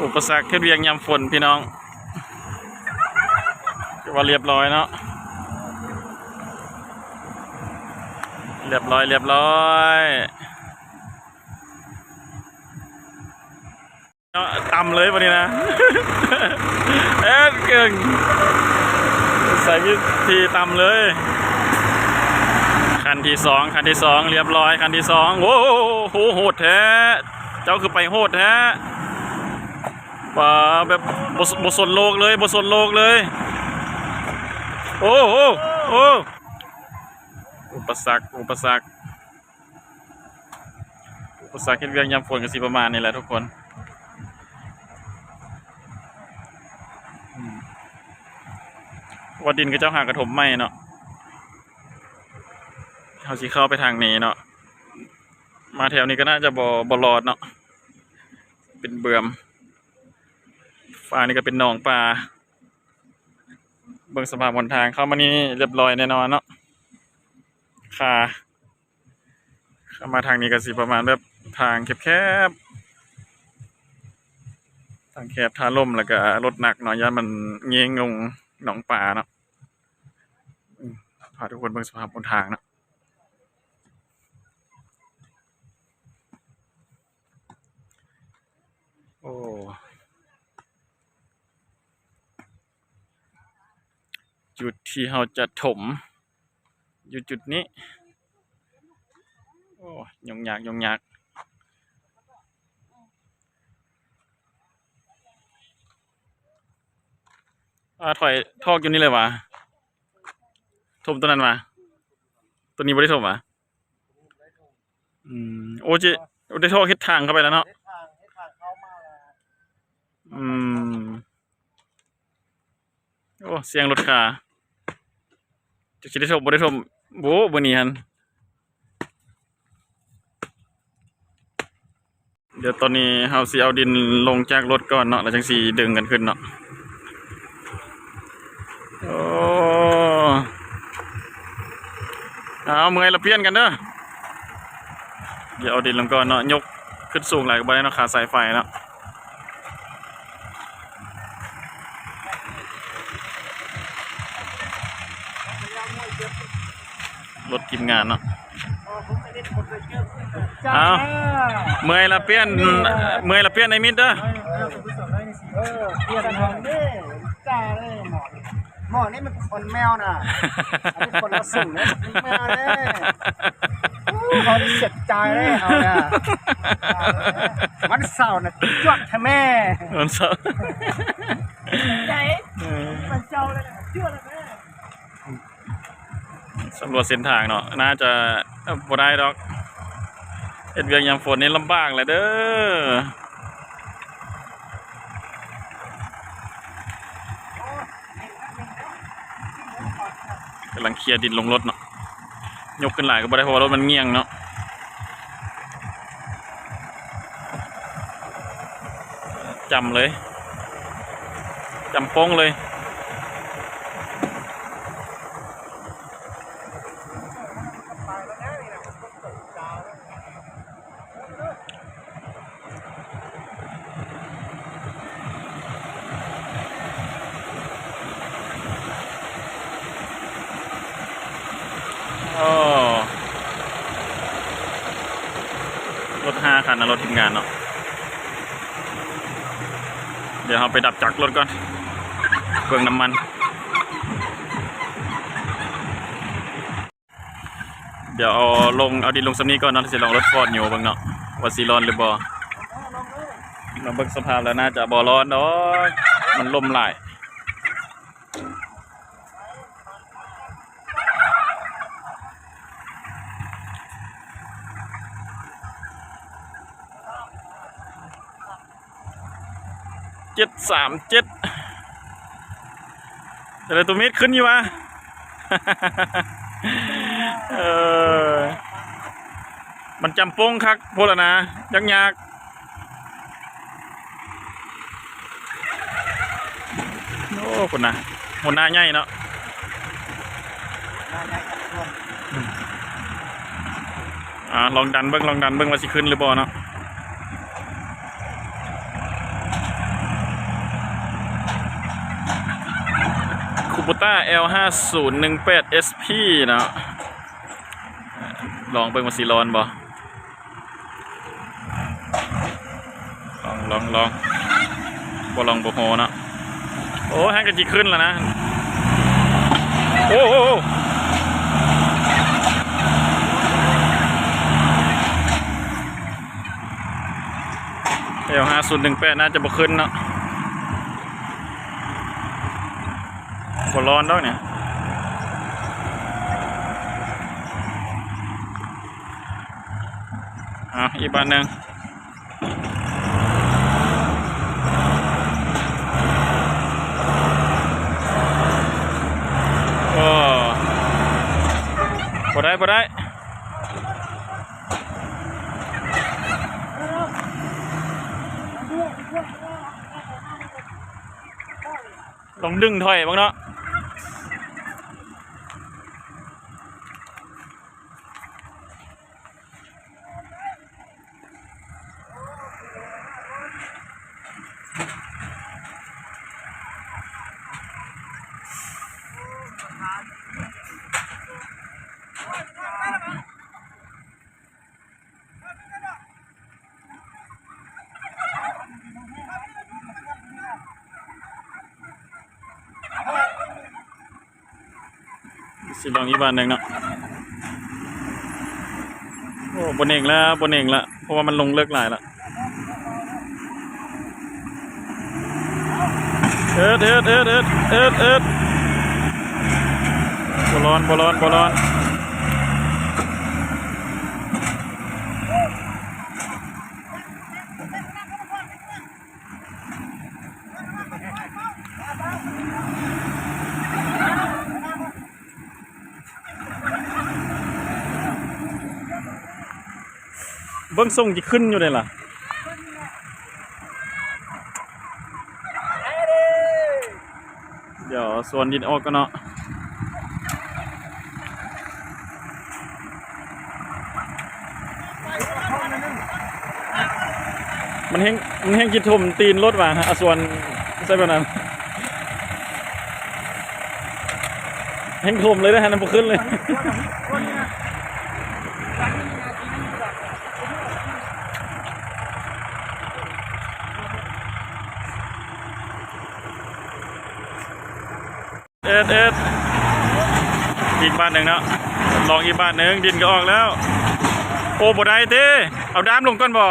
ອຸປະສັກເຮັດວຽກຍາມຝົນພີ່ນ້ອງ ຖືວ່າລຽບຮ້ອຍເນາະ ລຽບຮ້ອຍ ລຽບຮ້ອຍ. ເນາະ ຕ່ຳເລີຍບັດນີ້ນະ ແອດເກັ່ງ ໃຊ້ວິທີຕ່ຳເລີຍ ຄັນທີສອງ ຄັນທີສອງ ລຽບຮ້ອຍ ຄັນທີສອງ ໂອ້ໂຫ ໂຫດແທ້ ເຈົ້າຄືໄປໂຫດແທ້ ປາ ແບບບໍ່ ບໍ່ສົນໂລກເລີຍ ບໍ່ສົນໂລກເລີຍ ໂອ້ໂຫ ໂອ້ ອຸປະສັກ ອຸປະສັກ. ອຸປະສັກເຮັດວຽກຍາມຝົນກໍຊິປະມານນີ້ແຫຼະທຸກຄົນ ອືມ ເພາະວ່າດິນເຂົາເຈົ້າຫາກະຖົມໃໝ່ເນາະ ເຮົາຊິເຂົ້າໄປທາງນີ້ເນາະ ມາແຖວນີ້ກໍໜ້າຈະບໍ່ ບໍ່ລອດເນາະ ເປັນເບືອມ ຟາກນີ້ກໍເປັນໜອງປາ ເບິ່ງສະພາບຫົນທາງ ເຂົ້າມານີ້ລຽບຮ້ອຍແນ່ນອນເນາະ ຄາ ເຂົ້າມາທາງນີ້ກໍຊິປະມານແບບທາງແຄບໆ ທາງແຄບ ຖ້າລົ້ມແລ້ວກໍລົດໜັກເນາະ ຢ້ານມັນເງງລົງໜອງປາເນາະ ອືມ ພາທຸກຄົນເບິ່ງສະພາບຫົນທາງເນາະ ໂອ້ ຈຸດທີ່ເຮົາຈະຖົມ ຢູ່ຈຸດນີ້ ໂອ້ ຫຍຸ້ງຍາກ ຫຍຸ້ງຍາກ ອາ ຖອຍ ຖອກຢູ່ນີ້ເລີຍຫວາ ຖົມໂຕນັ້ນຫວາ ໂຕນີ້ບໍ່ໄດ້ຖົມຫວາ ອືມ ໂອເຈ ໄດ້ຖອກເຮັດທາງເຂົ້າໄປແລ້ວເນາະ ອືມ. ໂອ້ ສຽງລົດຄາ ຈັກຊິໄດ້ຖົມບໍ່ໄດ້ຖົມ ໂອ້ ມື້ນີ້ຫັ້ນ ດຽວຕອນນີ້ເຮົາຊິເອົາດິນລົງຈາກລົດກ່ອນເນາະ ແລ້ວຈັ່ງຊິດຶງກັນຂຶ້ນເນາະ ໂອ້ ເອົາ ເມື່ອຍລະປ່ຽນກັນເດີ ດຽວເອົາດິນລົງກ່ອນເນາະ ຍົກຂຶ້ນສູງຫຼາຍກໍບໍ່ໄດ້ເນາະ ຄາສາຍໄຟເນາະ. ລົດທີມງານເນາະ ເອົາ ເມື່ອຍລະປ່ຽນ ເມື່ອຍລະປ່ຽນ ໄອ້ມິດເດີ ເອີ ປ່ຽນຫ້ອງເດີ ຈ້າເດີ ໝໍນີ້ມັນຄົນແມວນະ ອັນນີ້ຄົນລະສູງເດີ ແມວເດີ ໂອ້ ເຂົາເສຍໃຈເດີ ເຮົານະ ວັນເສົານະ ຈວດແທ້ແມ່ ວັນເສົາ ໃຈ ເອີ ວັນເສົາແລ້ວ ຈວດແລ້ວແມ່. ສຳຫຼວດເສັ້ນທາງເນາະ ໜ້າຈະ ເອີ ບໍ່ໄດ້ດອກ ເຮັດວຽກຍາມຝົນນີ້ລຳບາກແຫຼະເດີ ກຳລັງເຄຍດິນລົງລົດເນາະ ຍົກຂຶ້ນຫຼາຍກໍບໍ່ໄດ້ ເພາະວ່າລົດມັນງ່ຽງເນາະ ຈ້ຳເລີຍ ຈ້ຳໂປ້ງເລີຍ. ໂອ້ ລົດຫ້າຄັນນະ ລົດທີມງານເນາະ ດຽວເຮົາໄປດັບຈັກລົດກ່ອນ ເບິ່ງນ້ຳມັນ. ດຽວເອົາລົງ ເອົາດິນລົງສ່ຳນີ້ກ່ອນເນາະ ຊິລອງລົດຟອດຢູ່ເບິ່ງເນາະ ວ່າຊິລອດຫຼືບໍ່ ມາເບິ່ງສະພາບແລ້ວໜ້າຈະບໍ່ລອດດອກ ມັນລົ້ມຫຼາຍ. ເຈັດສາມເຈັດ ຈະໄດ້ໂຕເມັດຂຶ້ນຢູ່ຫວາ ເອີ ມັນຈຳປົງຄັກໂພດລະນາ ຍາກໆ ໂອ້ ພຸ້ນນະ ຫົວໜ້າໃຫຍ່ເນາະ ອືມ ອ່າ ລອງດັນເບິ່ງ ລອງດັນເບິ່ງວ່າຊິຂຶ້ນຫຼືບໍ່ເນາະ. ບູຕ້າ ແອລຫ້າສູນໜຶ່ງແປດ ເອສພີ ເນາະ ລອງເບິ່ງວ່າຊິລອນບໍ່. ລອງ ລອງ ລອງ ບໍ່ລອງບໍ່ຮູ້ເນາະ. ໂອ້ ແຮງກໍຊິຂຶ້ນແລ້ວນະ. ໂອ້ ໂອ້ ໂອ້ ແອລຫ້າສູນໜຶ່ງແປດ ໜ້າຈະບໍ່ຂຶ້ນເນາະ. ບໍ່ລອນດອກນີ້. ເອົາ ອີກບາດໜຶ່ງ. ໂອ້ ບໍ່ໄດ້ ບໍ່ໄດ້. ລອງດຶງຖອຍເບິ່ງເນາະ. ຊິລອງອີກບາດໜຶ່ງເນາະ. ໂອ້ ບໍ່ເໜັງແລ້ວ ບໍ່ເໜັງລະ ເພາະວ່າມັນລົງເລິກຫຼາຍລະ. ເອີດ ເອີດ ເອີດ ບໍ່ລອນ ບໍ່ລອນ ບໍ່ລອນ. ເບິ່ງຊົງຊິຂຶ້ນຢູ່ເດລະ. ດຽວສວນດິນອອກກ່ອນເນາະ. ມັນແຮງ ມັນແຮງຊິຖົມຕີນລົດວ່າ ອາສວນໃສ່ແບບນັ້ນ ແຮງຖົມເລີຍເດ້ ຫັ້ນບໍ່ຂຶ້ນເລີຍ. ເອັດ ເອັດ ອີກບາດໜຶ່ງເນາະ ລອງອີກບາດໜຶ່ງ ດິນກໍອອກແລ້ວ. ໂອ້ ບໍ່ໄດ້ຕິ ເອົາດ້າມລົງກ່ອນບໍ.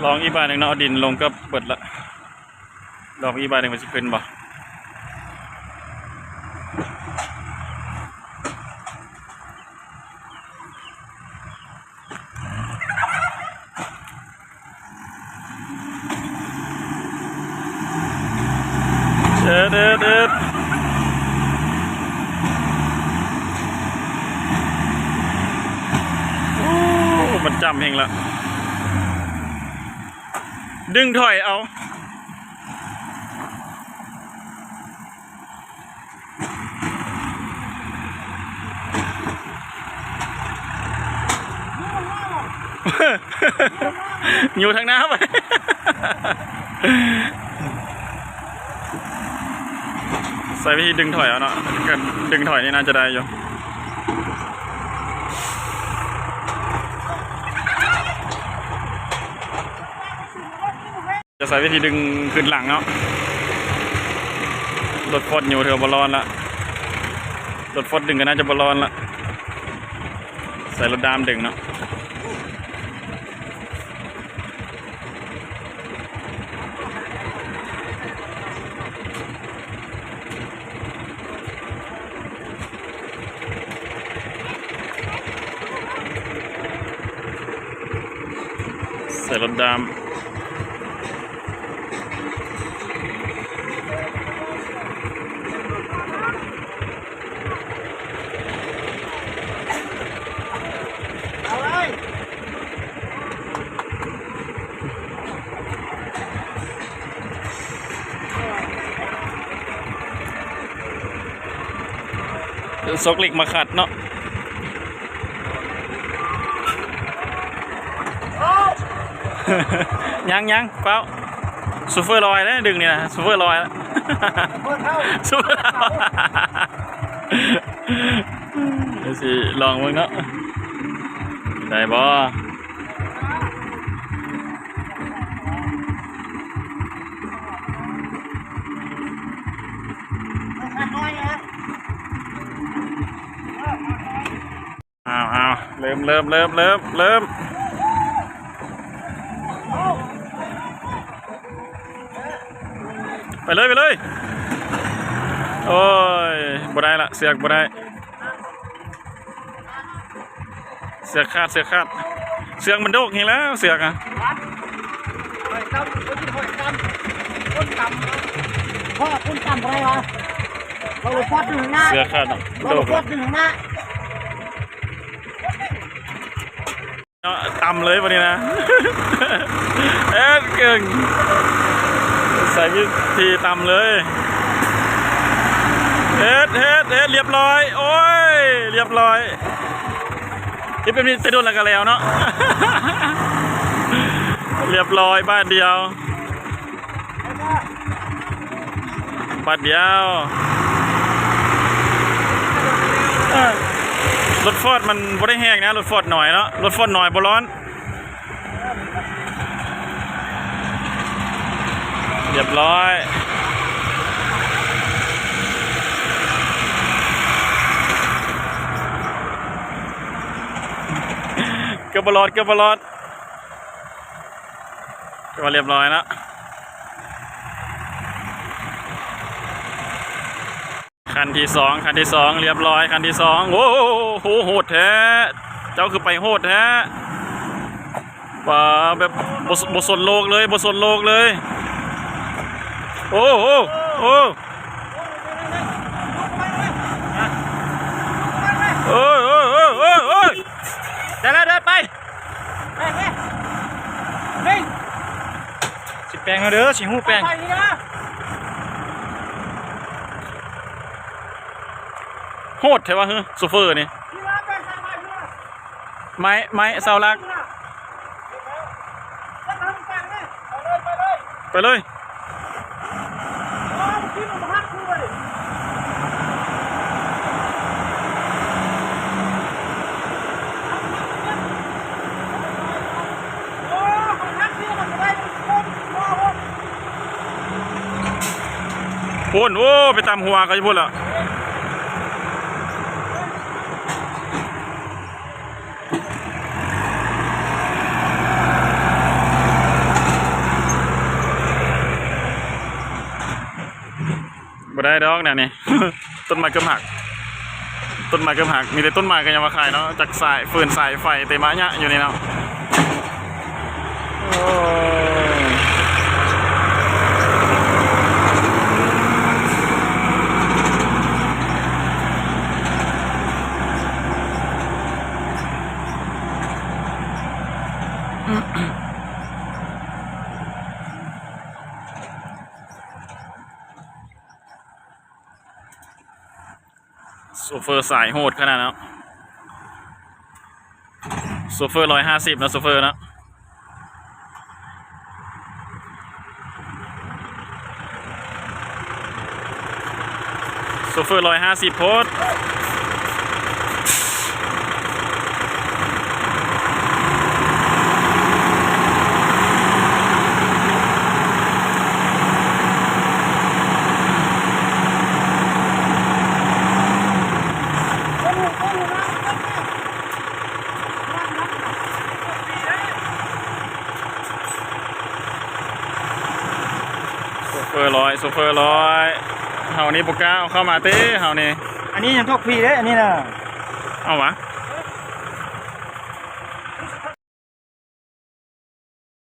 ລອງອີກບາດໜຶ່ງເນາະ ເອົາດິນລົງກໍເບິດລະ ລອງອີກບາດໜຶ່ງວ່າຊິຂຶ້ນບໍ່. ເອີດ ເອີດ ເອີດ ໂອ້ ມັນຈ້ຳແຮງລະ ດຶງຖອຍເອົາ. ຢູ່ທາງໜ້າໄປ ໃຊ້ວິທີດຶງຖອຍເອົາເນາະ ກໍດຶງຖອຍນີ້ໜ້າຈະໄດ້ຢູ່. ຈະໃຊ້ວິທີດຶງຂຶ້ນຫຼັງເນາະ ລົດຟອດຢູ່ເທື່ອບໍ່ລອດລະ ລົດຟອດດຶງກໍໜ້າຈະບໍ່ລອດລະ ໃຊ້ລົດດ້າມດຶງເນາະ. ໃສ່ລົດດ້າມ. ຊອກເຫຼັກມາຂັດເນາະ. ຍັງໆ ຟ້າວ. ໂຊເຟີລອຍເດ້ ດຶງນີ້ນະ ໂຊເຟີລອຍ. ໂຊເຟີເຖົ້າ ໂຊເຟີເຖົ້າ. ດຽວຊິລອງເບິ່ງເນາະ ໄດ້ບໍ່? ອ້າວໆ ເລີ່ມ ເລີ່ມ ເລີ່ມ ເລີ່ມ ເລີ່ມ. ໄປເລີຍ ໄປເລີຍ. ໂອ້ຍ ບໍ່ໄດ້ລະ ເຊືອກບໍ່ໄດ້. ເຊືອກຂາດ ເຊືອກຂາດ ເຊືອກມັນໂດກແຮງແລ້ວ ເຊືອກອະ. ເຊືອກຂາດເນາະ ໂດກເນາະ ຕຳເລີຍບັດນີ້ນະ. ເຮັດເກັ່ງ ໃຊ້ວິທີຕຳເລີຍ. ເຮັດ ເຮັດ ເຮັດ ລຽບຮ້ອຍ. ໂອ້ຍ ລຽບຮ້ອຍ. ເຮັດແບບນີ້ແຕ່ດົນແລ້ວກໍແລ້ວເນາະ. ລຽບຮ້ອຍ ບາດດຽວ ບາດດຽວ. ເອີ ລົດຟອດມັນບໍ່ໄດ້ແຮງນະ ລົດຟອດໜ້ອຍເນາະ ລົດຟອດໜ້ອຍບໍ່ຮ້ອນ. ລຽບຮ້ອຍ. ເກືອບບໍ່ລອດ ເກືອບບໍ່ລອດ. ຖືວ່າລຽບຮ້ອຍເນາະ. ຄັນທີສອງ ຄັນທີສອງ ລຽບຮ້ອຍ ຄັນທີສອງ. ໂອ້ໂຫ ໂຫດແທ້ ເຈົ້າຄືໄປໂຫດແທ້. ປາ ແບບບໍ່ ບໍ່ສົນໂລກເລີຍ ບໍ່ສົນໂລກເລີຍ. ໂອ້ໂຫ ໂອ້ ໂອ້ຍ ໂອ້ຍ ໂອ້ຍ ໂອ້ຍ ໂອ້ຍ. ໄດ້ແລ້ວ ໄດ້ໄປ. ຊິແປງເອົາເດີ ຊິຮູ້ແປງ. ໂຫດແທ້ວ່າ ໂຊເຟີນີ້. ໄມ້ ໄມ້ ເສົາຫຼັກ. ໄປເລີຍ. ພຸ້ນ ໂອ້ ໄປຕຳຫົວເຂົາຢູ່ພຸ້ນລະ. ບໍ່ໄດ້ດອກແນວນີ້ ຕົ້ນໄມ້ເກືອບຫັກ ຕົ້ນໄມ້ເກືອບຫັກ. ມີແຕ່ຕົ້ນໄມ້ກໍຍັງວ່າຂາຍເນາະ ຈັກສາຍຟືນສາຍໄຟເຕມະຍະຢູ່ນີ້ເນາະ. ໂອ້ ໂຊເຟີສາຍໂຫດຂະໜາດເນາະ. ໂຊເຟີຮ້ອຍຫ້າສິບເນາະ ໂຊເຟີເນາະ. ໂຊເຟີຮ້ອຍຫ້າສິບໂພດ. ໂຊເຟີລອຍ ໂຊເຟີລອຍ. ເຮົານີ້ບໍ່ກ້າເອົາເຂົ້າມາເຕ້ ເຮົານີ້. ອັນນີ້ຍັງຖອກຟຣີເດ້ ອັນນີ້ນະ. ເອົາຫວາ?